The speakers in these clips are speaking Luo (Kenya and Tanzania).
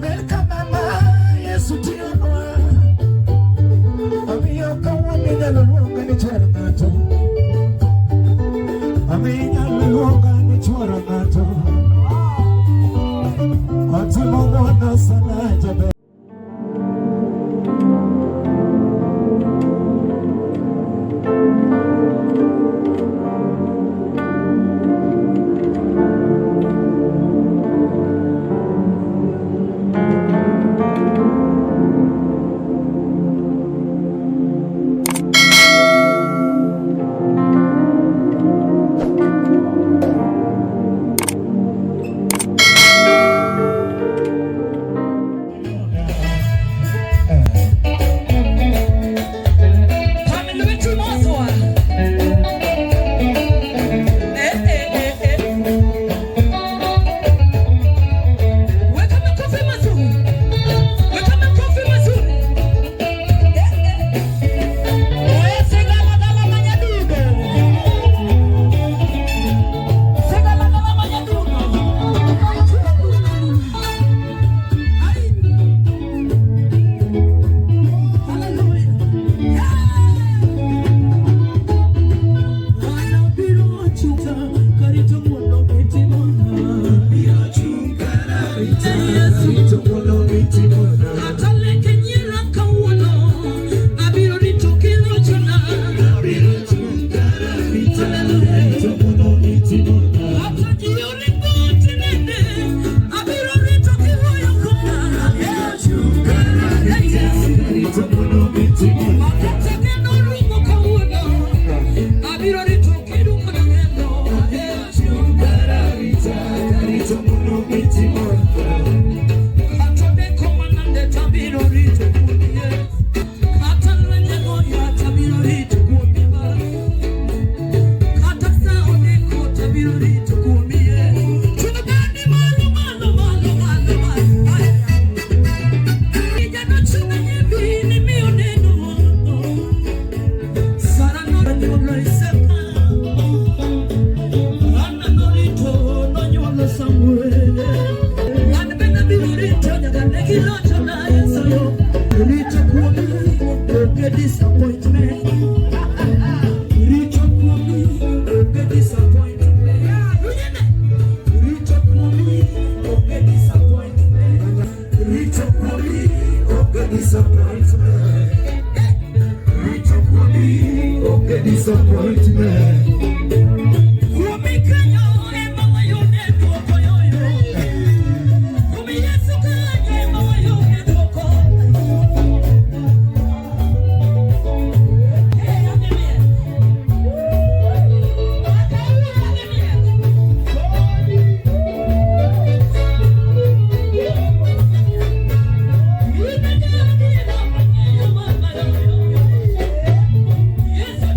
Ber ka mama Yesu tiyonwa. Omiyo kawuono inyalo luonga ni chwar ng'ato. Omiyo inyalo luonga ni chwar ng'ato. Otimo ng'wono sana jaber. Weka makofi mazuri. Weka makofi mazuri. Eh, eh. Oye, segalagala manyadudo. Segalagala manyadudo. Ai. Hallelujah. Wana biro chuta karito mondo mitimona. Biro chung' kararita, rito ng'wono mitimona. Kata leke nyiera kawuono, abiro rito kilochona. Biro chung' kararita, rito ng'wono mitimona. Kata ji oringo tinende, abiro rito kiwuoyo koda. Biro chung' kararita, rito ng'wono mitimona. Kata geno rumo kawuono, abiro rito kiduogo geno. Biro chung' kararita, rito ng'wono mitimona. Kata deko manande tabiro rito kuomi. Kata lwenje goya tabiro rito kuomi. Kata sa odeko tabiro rito kuomi. Chuno gani malo malo malo malo malo. Ay. Kijana chunga nyebi ni miyo neno. Sara nonyuolo Isaka. Hana norito nonyuolo Samuel. An bende abiro rito nyaka ne gilocho na Yesu yo. Rito kuomi onge disappointment. Rito kuomi onge disappointment. Rito kuomi onge disappointment. Rito kuomi onge disappointment. Rito kuomi onge disappointment. Kuomi kanyo ema wayude duoko yoyo. Kuomi Yesu kanyo ema wayude duoko. Hey, amen. Yesu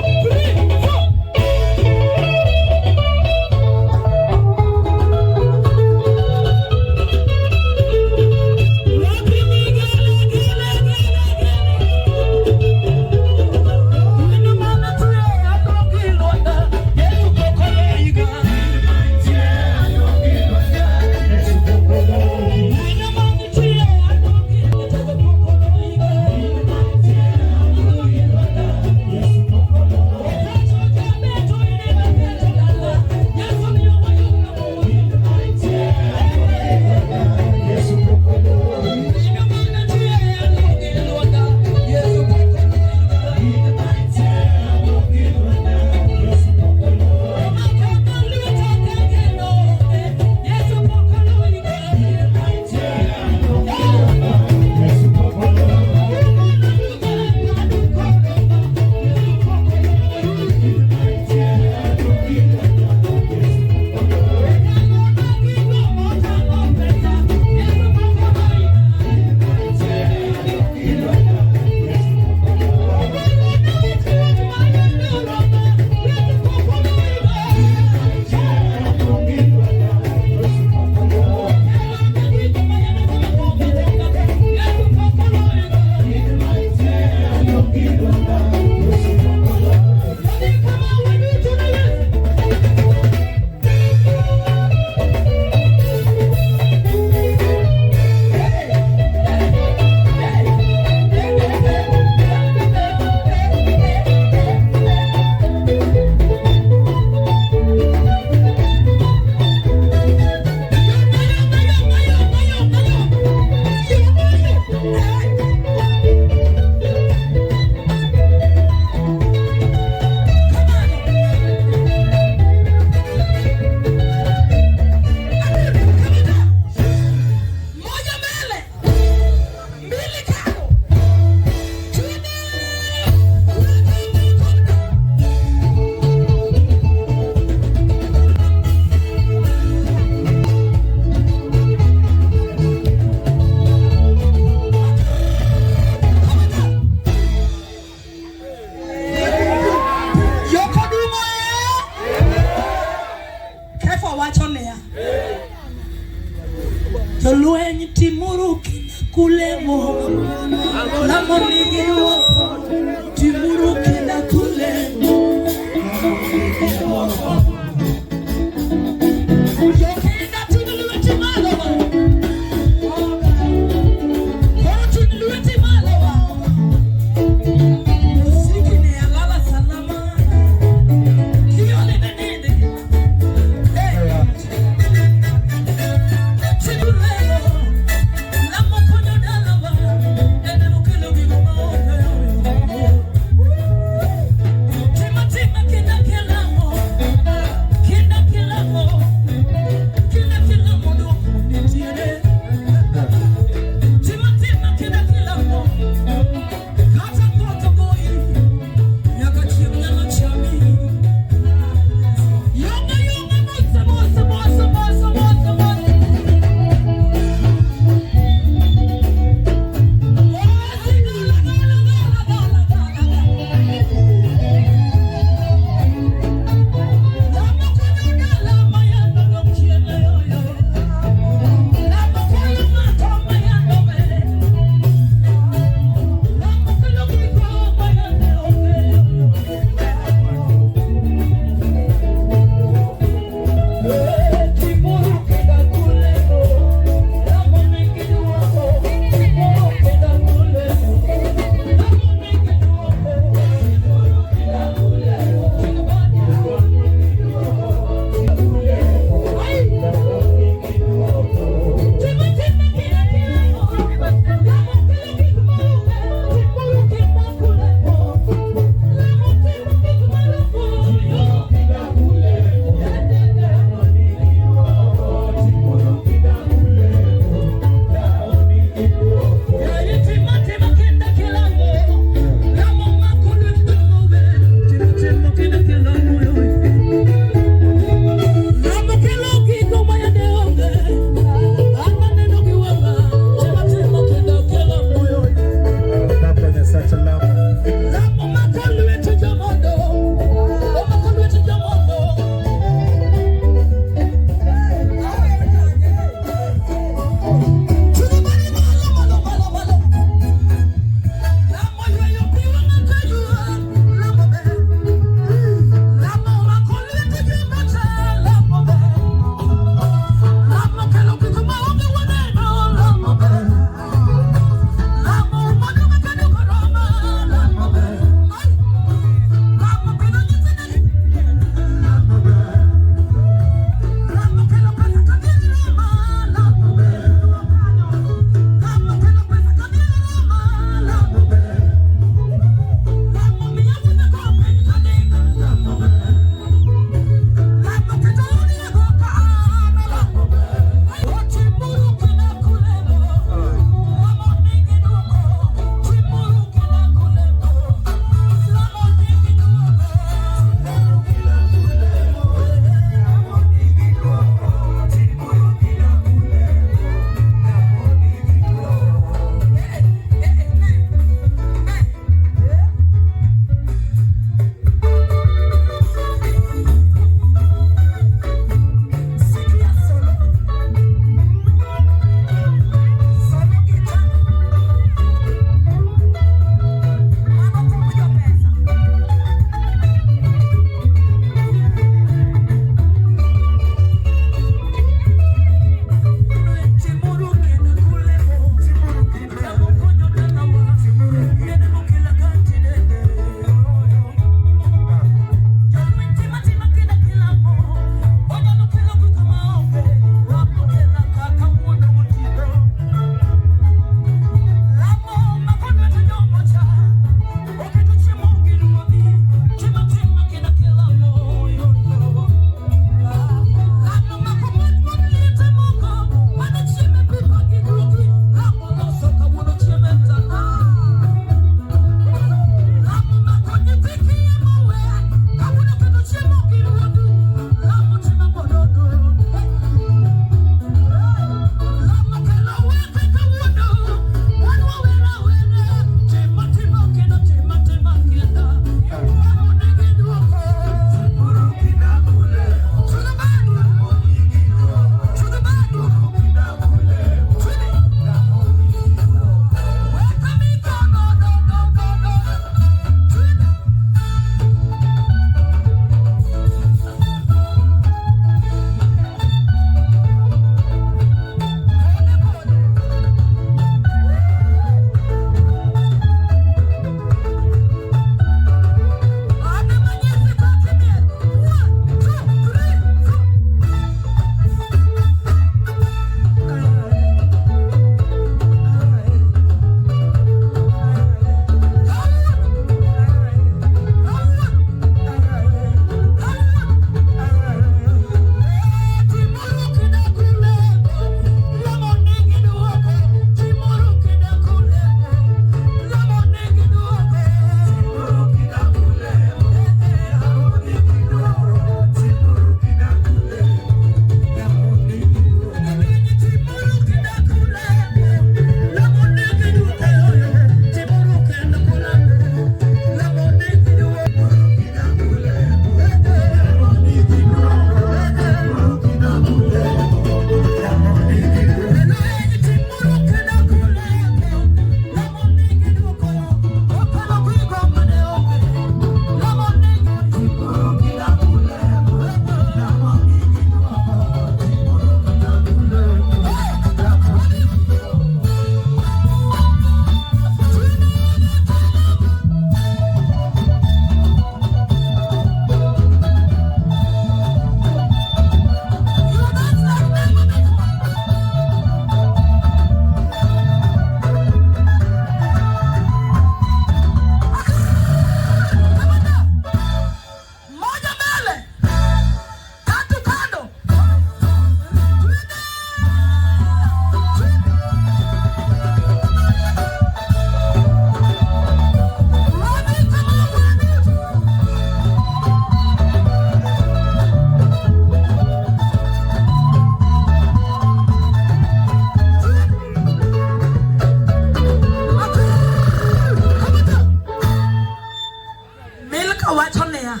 Milka wacho niya,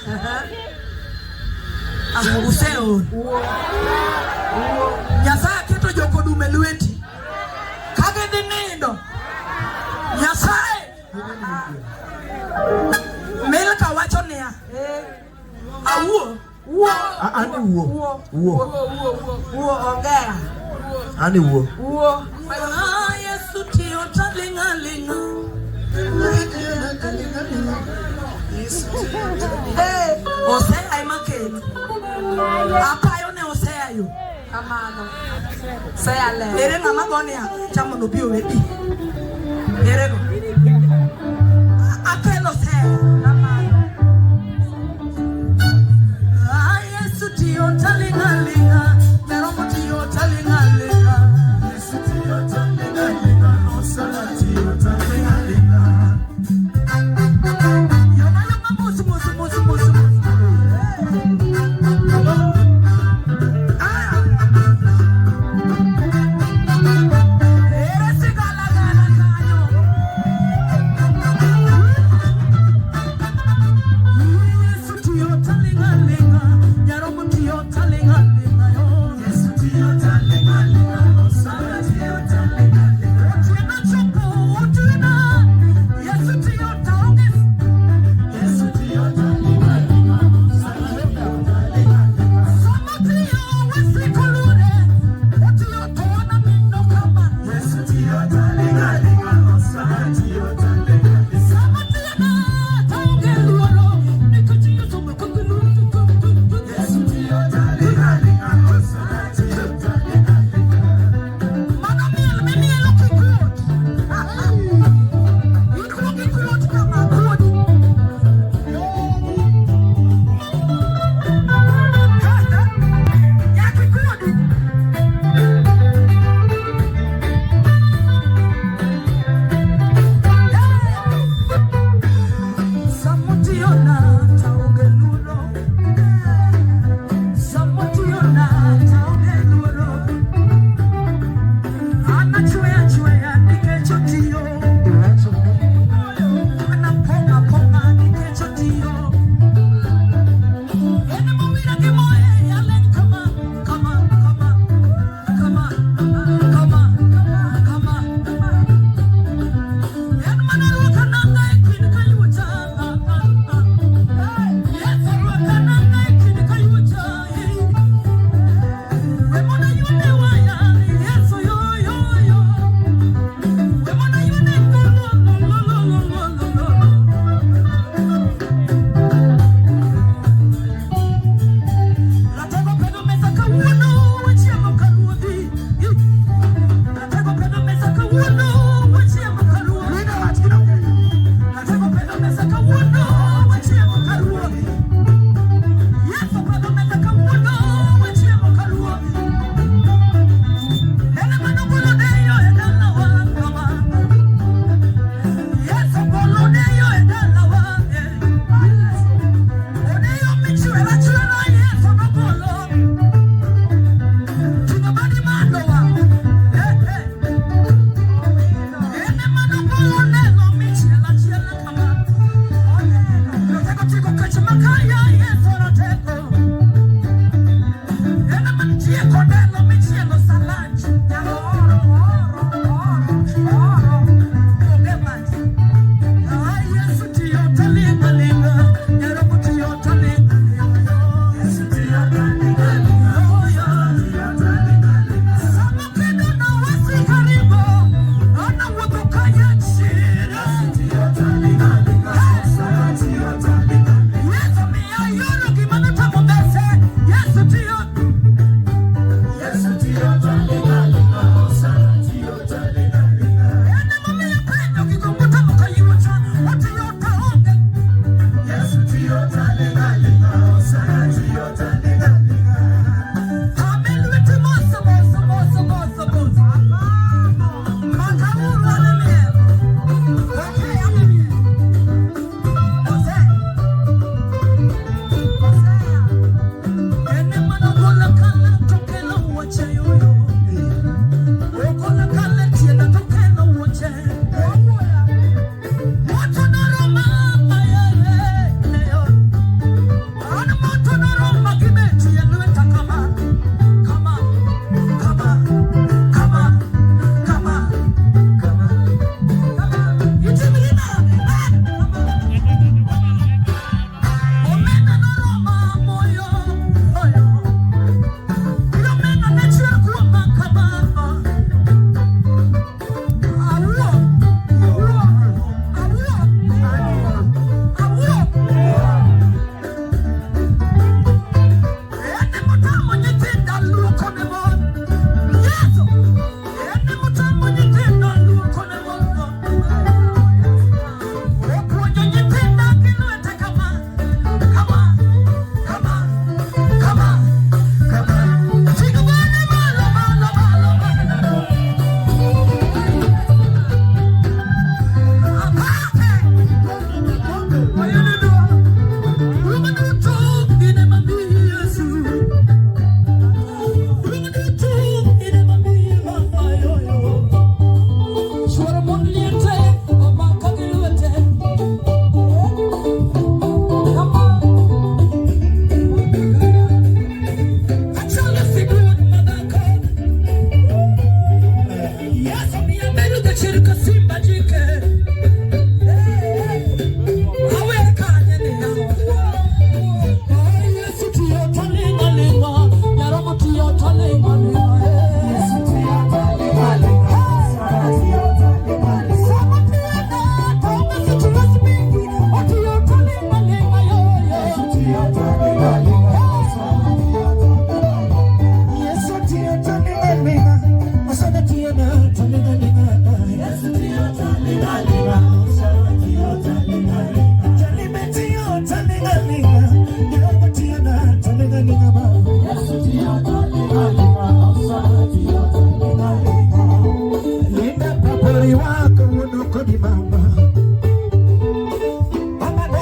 ah, useol. Nyasaye aketo jokodume lweti. Ka gidhi nindo, Nyasaye Milka wacho niya, awuo. Wuo. Ani wuo. Wuo. Wuo ongera. Ani wuo. Wuo. Ah, Yesu tiyo talinga linga. Eh, Osea ema kelo. Apayo ne osea yo. kamano. Seya ler. Ere ng'ama gone yath cha mondo obi owe pi? Ere go? Akelo osea. Kamano. Ah, Yesu tiyo talinga linga. Meromo tiyo talinga linga. Yesu tiyo talinga linga, Osana tiyo talinga linga. Yoma yoma mos mos mos mos mos. Ah. Ere sigala gala kanyo.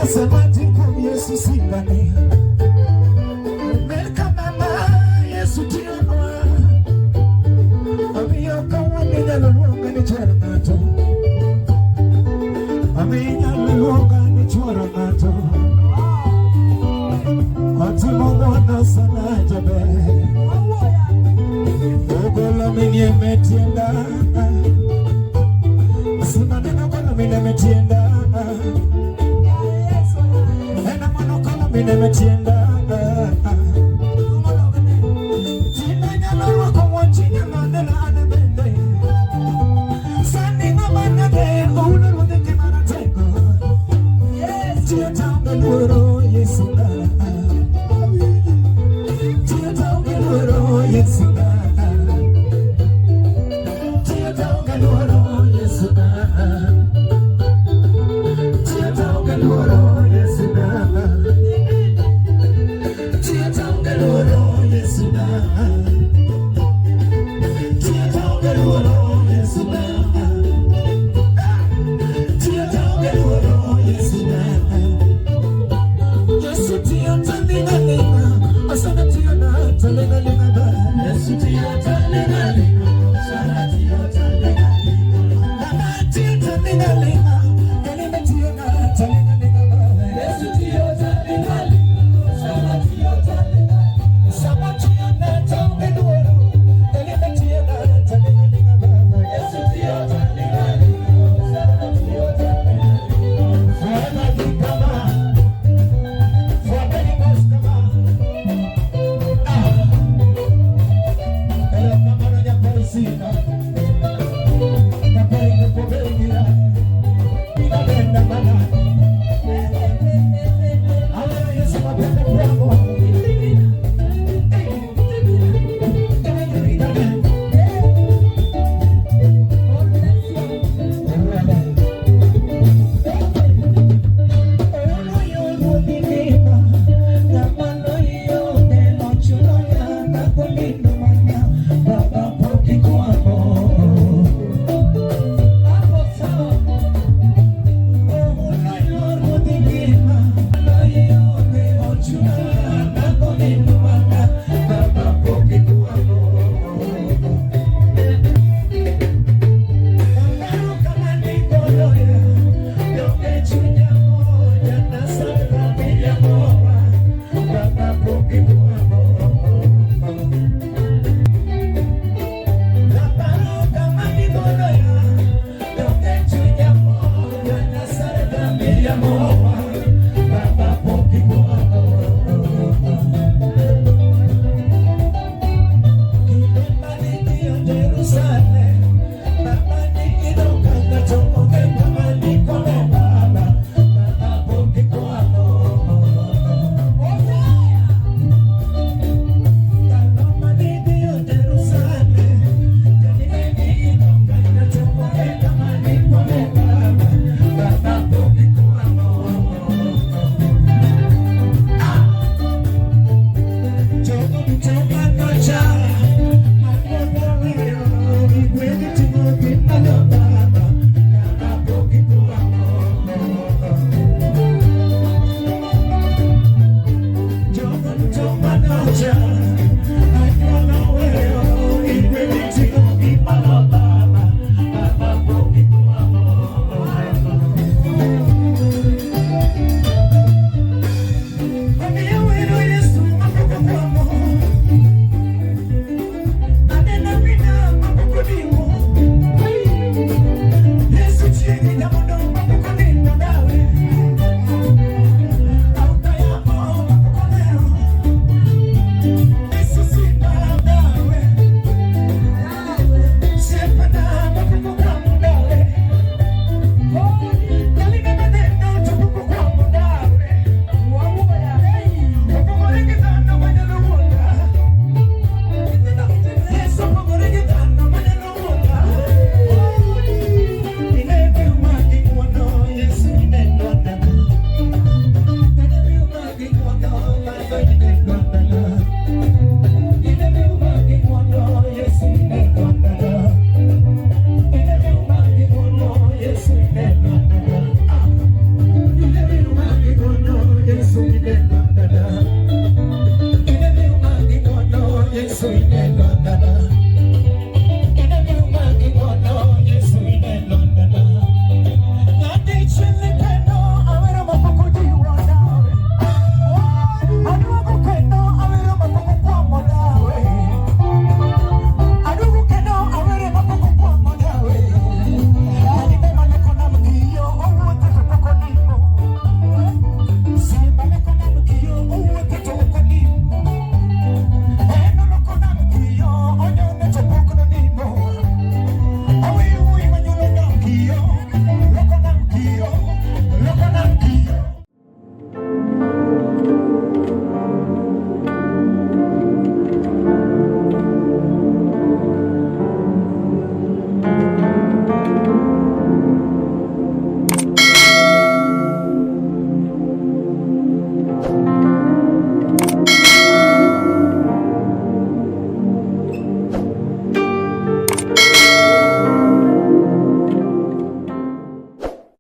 Pesa matin kuom Yesu simbani. Ber ka mama Yesu tiyonwa. Omiyo kawuono inyalo luonga ni chuor ng'ato. Omiyo inyalo luonga ni chuor ng'ato. Otimo ng'wono sana jaber. Ogolo minie metienda. Simba neno golo mine metienda. Ena mano golo mine metienda. Tinda nyalo rwako wuoch inyalo neno an bende. Sani ng'ama nade oulo ruodhe ngima ratego. Tiyo taonge luoro Yesu na. Tiyo taonge luoro Yesu.